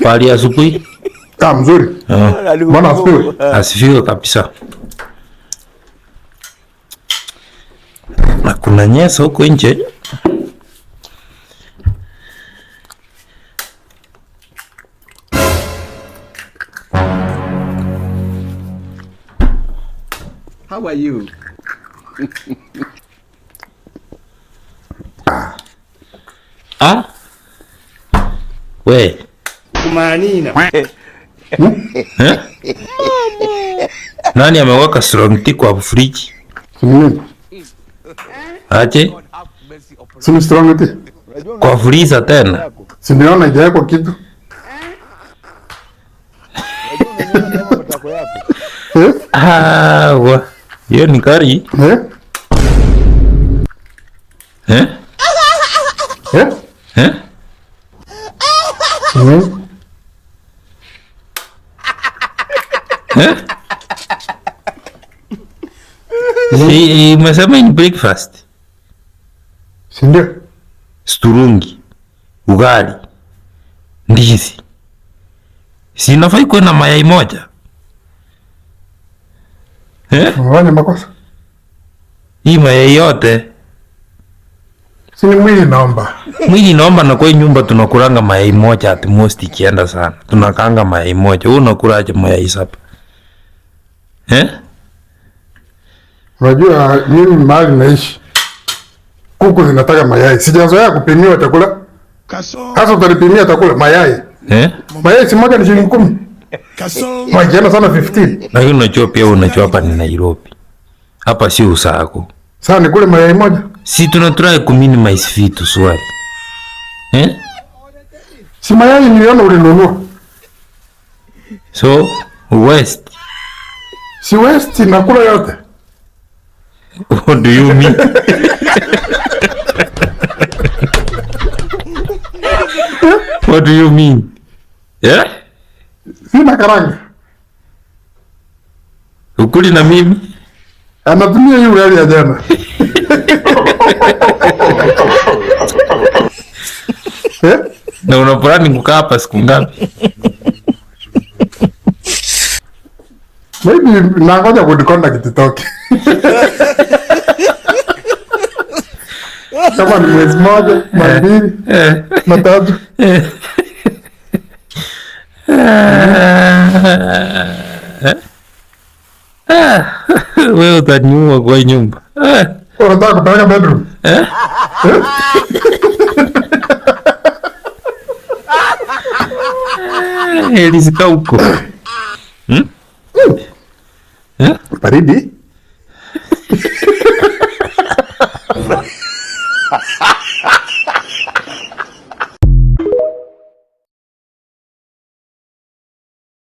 Pali asubuhi. Ah, mzuri. Bwana asifiwe. Asifiwe kabisa. Na kuna nyesa huko nje. How are you? Ah? We. Kumanina. Eh? Nani ameweka strong tea kwa fridge? Si mimi. Aje? Si ni strong tea. Kwa freezer tena. Si niona haijawekwa kitu. Eh? Ah, wa. Hiyo ni kari. Eh? Eh? Eh? Eh? Eh? Eh? Si umesema ni breakfast. Si ndio? Sturungi, ugali, ndizi. Si inafai kuwe na mayai moja? Eh? Unafanya makosa. Hii mayai yote. Si ni mwili naomba. Mwili naomba, na kwa nyumba tunakulanga mayai moja at most ikienda sana. Tunakaanga mayai moja. Wewe unakula aje mayai saba? Eh? Unajua mimi mahali naishi kuku zinataka mayai. Sijazoea kupimiwa chakula. Sasa utanipimia chakula mayai. Eh? Mayai si moja ni shilingi 10. Mayai sana 15. Lakini unajua pia, unajua hapa ni Nairobi. Hapa si usako. Sasa nikule mayai moja? Si tunatry kuminimize vitu swali. Eh? Si mayai niliona ulinunua. So, West. Si West nakula yote. What do you mean? What do you mean? Yeah? Sina karanga. Ukuli na mimi? Anatumia hiyo ugali ya jana. Eh? Na unapurani kukaa hapa siku ngapi? Maybe nangoja good conduct itoke. Kama ni mwezi moja, mara mbili, matatu. Wewe utaniua kwa nyumba. Unataka kupeleka bedroom? Eh? Elisika huko. Baridi?